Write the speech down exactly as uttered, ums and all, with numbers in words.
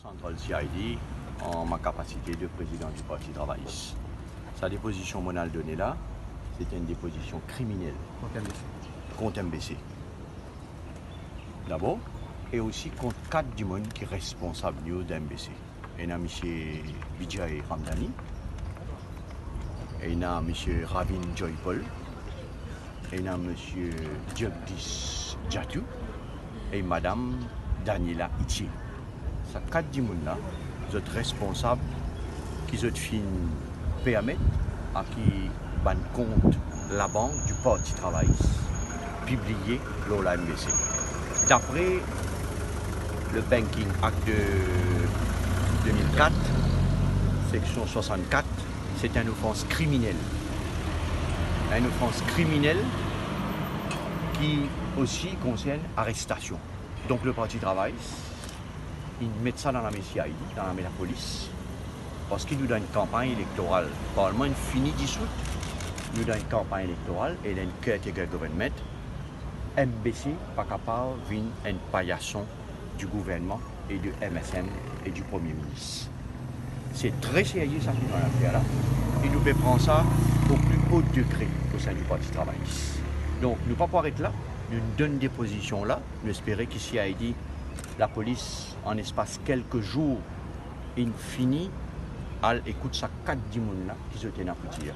Central C I D, an ma kapasite de prezidan di Parti Travayis. Sa depozision mo'nn al done la, se enn depozision kriminel. Kont M B C. Kont M B C. Dabor, e osi kont kat dimoun ki responsab nou dan M B C. Ena misie Vijay Ramdhani, ena misie Ravin Joypal, ena misie Jagdish Jatu e madam Daniela Itie. Sa kat dimoun la, zot responsab ki zot finn permet a ki bann kont labank di Parti Travayis pibliye lor la M B C. Dapre le Banking Act de de mil kat, seksion swasannkat, se enn ofans kriminel. Enn ofans kriminel ki osi konsern arestasion. Donk, le Parti Travayis, inn met sa dan lame C I D, dan lame lapolis, parski nou dan enn kanpagn elektoral. Parlman inn fini disout, nou dan enn kanpagn elektoral e dan enn caretaker government, M B C pa kapav vinn enn payason di gouvernman e di M S M e di Premie Minis. Se tre serye sa ki nou ena fer la, e nou pe pran sa o pli o degre o sin di Parti Travayis. Donk, nou pa pou aret la, nou donn depozision la, nou espere ki C I D, lapolis, an espas kelke zour, inn fini al ekout sa kat dimoun la ki zot ena pou dir.